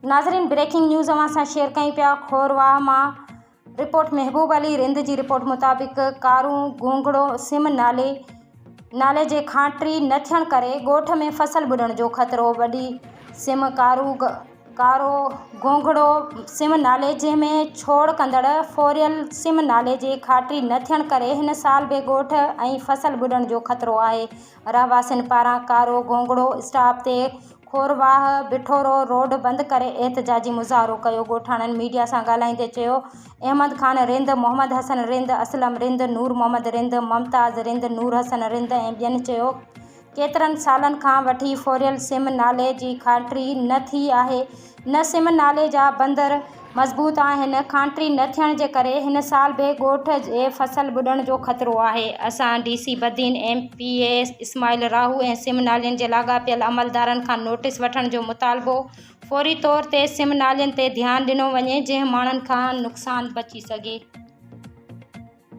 ناظرين breaking news اوهان سان شيئر ڪيون پيا کورواهه مان رپورٽ محبوب علي رند جي رپورٽ مطابق ڪارون گونگڙو سم نالي نالي جي کانٽري نه ٿيڻ ڪري ڳوٺ ۾ فصل ٻڏڻ جو خطرو وڏي سم ڪارو ڪارو گونگڙو سم نالي جنهن ۾ ڇوڙ ڪندڙ فوريل سم نالي جي کاٽري نه ٿيڻ ڪري هن سال به ڳوٺ ۽ فصل ٻڏڻ جو خطرو آهي رهواسين پاران ڪارو گونگڙو اسٽاپ تي کورواهه بٺورو روڊ بند ڪري احتجاجي مظاهرو ڪيو ڳوٺاڻن ميڊيا سان ڳالهائيندي چيو احمد خان رند، محمد حسن رند، اسلم رند، نور محمد رند، ممتاز رند، نور حسن رند ۽ ٻين چيو ڪيترن سالن کان وٺي فوريل سم نالي جي کانٽري نه ٿي آهي نه سم نالي جا بندر مضبوط آهن، کانٽري نه ٿيڻ جي ڪري هن سال به ڳوٺ جي فصل ٻڏڻ جو خطرو آهي، اسان D C Badin, M P A Ismail Rahu ۽ سم نالين جي لاڳاپيل عملدارن کان نوٽيس وٺڻ جو مطالبو، فوري طور تي سم نالين تي ڌيان ڏنو وڃي جنهن ماڻهن کان نقصان بچي سگهي.